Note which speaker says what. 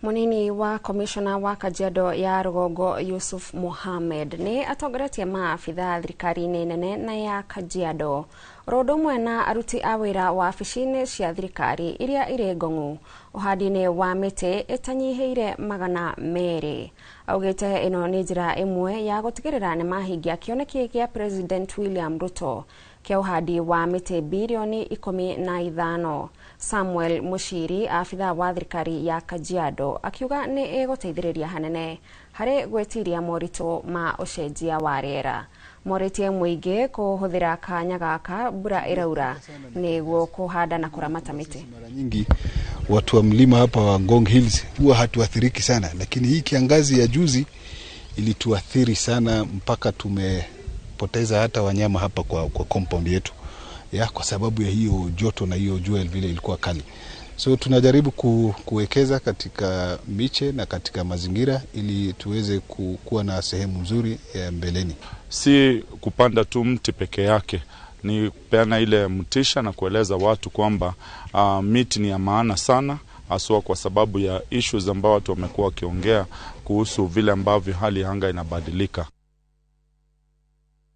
Speaker 1: Munini wa komishona wa Kajiado ya Rũgongo Yusuf Mohamed nĩ atongoretie maabitha thirikari-inĩ nene na ya Kajiado oro ũndũ ũmwe na aruti a wĩra wabici-inĩ cia thirikari iria irĩ Ngong'u ũhandi-inĩ wa mĩtĩ ĩtanyihĩire 200. Augĩte ĩno nĩ njĩra ĩmwe ya gũtigĩrĩra nĩ mahingia kĩoneki gĩa President William Ruto kĩa ũhandi wa mĩtĩ birioni 15. Samuel Mushiri, abitha wa thirikari ya Kajiado, akiuga nĩ ĩgũteithĩrĩria hanene harĩ gwĩtiria moritũ ma ũcenjia wa rĩera. Morĩtie mũingĩ kũhũthĩra kanya gaka mbura ĩraura nĩguo kũhanda na kũramata mĩtĩ.
Speaker 2: Mara nyingi watu wa mlima hapa wa Ngong Hills huwa hatuathiriki sana, lakini hii kiangazi ya juzi ilituathiri sana mpaka tumepoteza hata wanyama hapa kwa compound yetu ya, kwa sababu ya hiyo joto na hiyo jua vile ilikuwa kali. So tunajaribu kuwekeza katika miche na katika mazingira ili tuweze kuwa na sehemu nzuri ya mbeleni.
Speaker 3: Si kupanda tu mti peke yake, ni kupeana ile mtisha na kueleza watu kwamba miti ni ya maana sana, haswa kwa sababu ya issues ambao watu wamekuwa wakiongea kuhusu vile ambavyo hali ya anga inabadilika.